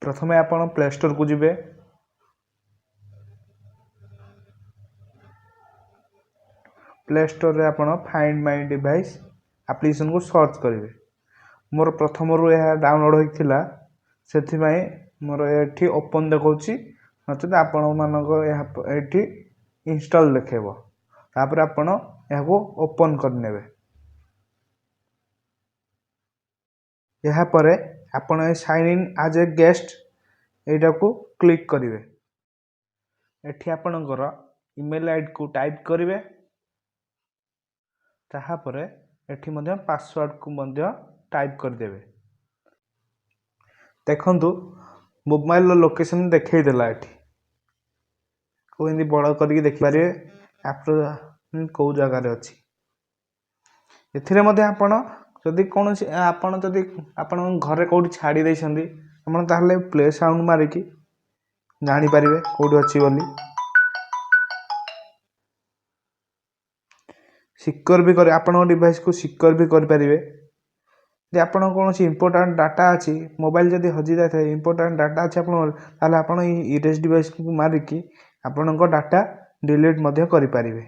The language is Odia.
ପ୍ରଥମେ ଆପଣ ପ୍ଲେ ଷ୍ଟୋରକୁ ଯିବେ। ପ୍ଲେ ଷ୍ଟୋରରେ ଆପଣ ଫାଇଣ୍ଡ ମାଇ ଡିଭାଇସ୍ ଆପ୍ଲିକେସନକୁ ସର୍ଚ୍ଚ କରିବେ। ମୋର ପ୍ରଥମରୁ ଏହା ଡାଉନଲୋଡ଼ ହୋଇଥିଲା, ସେଥିପାଇଁ ମୋର ଏଠି ଓପନ୍ ଦେଖାଉଛି, ନଚେତ ଆପଣମାନଙ୍କ ଏହା ଏଠି ଇନଷ୍ଟଲ୍ ଦେଖାଇବ। ତାପରେ ଆପଣ ଏହାକୁ ଓପନ୍ କରିନେବେ। ଏହାପରେ ଆପଣ ଏ sign in as a guest ଏଇଟାକୁ କ୍ଲିକ୍ କରିବେ। ଏଠି ଆପଣଙ୍କର ଇମେଲ୍ ଆଇଡ଼ିକୁ ଟାଇପ୍ କରିବେ। ତାହାପରେ ଏଠି ମଧ୍ୟ ପାସୱାର୍ଡ଼କୁ ମଧ୍ୟ ଟାଇପ୍ କରିଦେବେ। ଦେଖନ୍ତୁ, ମୋବାଇଲର ଲୋକେସନ୍ ଦେଖେଇଦେଲା। ଏଠି କେଉଁ ଏମିତି ବଡ଼ କରିକି ଦେଖିପାରିବେ ଆପ୍ର କେଉଁ ଜାଗାରେ ଅଛି। ଏଥିରେ ମଧ୍ୟ ଆପଣ ଯଦି କୌଣସି ଆପଣ ଯଦି ଆପଣଙ୍କ ଘରେ କେଉଁଠି ଛାଡ଼ି ଦେଇଛନ୍ତି ଆପଣ, ତାହେଲେ ପ୍ଲେ ସାଉଣ୍ଡ ମାରିକି ଜାଣିପାରିବେ କେଉଁଠି ଅଛି ବୋଲି। ସିକ୍ୟୋର ବି କରି ଆପଣଙ୍କ ଡିଭାଇସ୍କୁ ସିକ୍ୟୋର ବି କରିପାରିବେ। ଯଦି ଆପଣଙ୍କ କୌଣସି ଇମ୍ପୋର୍ଟାଣ୍ଟ ଡାଟା ଅଛି, ମୋବାଇଲ ଯଦି ହଜି ଯାଇଥାଏ, ଇମ୍ପୋର୍ଟାଣ୍ଟ ଡାଟା ଅଛି ଆପଣଙ୍କର, ତାହେଲେ ଆପଣ ଏଇ ଇରେଜ୍ ଡିଭାଇସ୍କୁ ମାରିକି ଆପଣଙ୍କ ଡାଟା ଡିଲିଟ୍ ମଧ୍ୟ କରିପାରିବେ।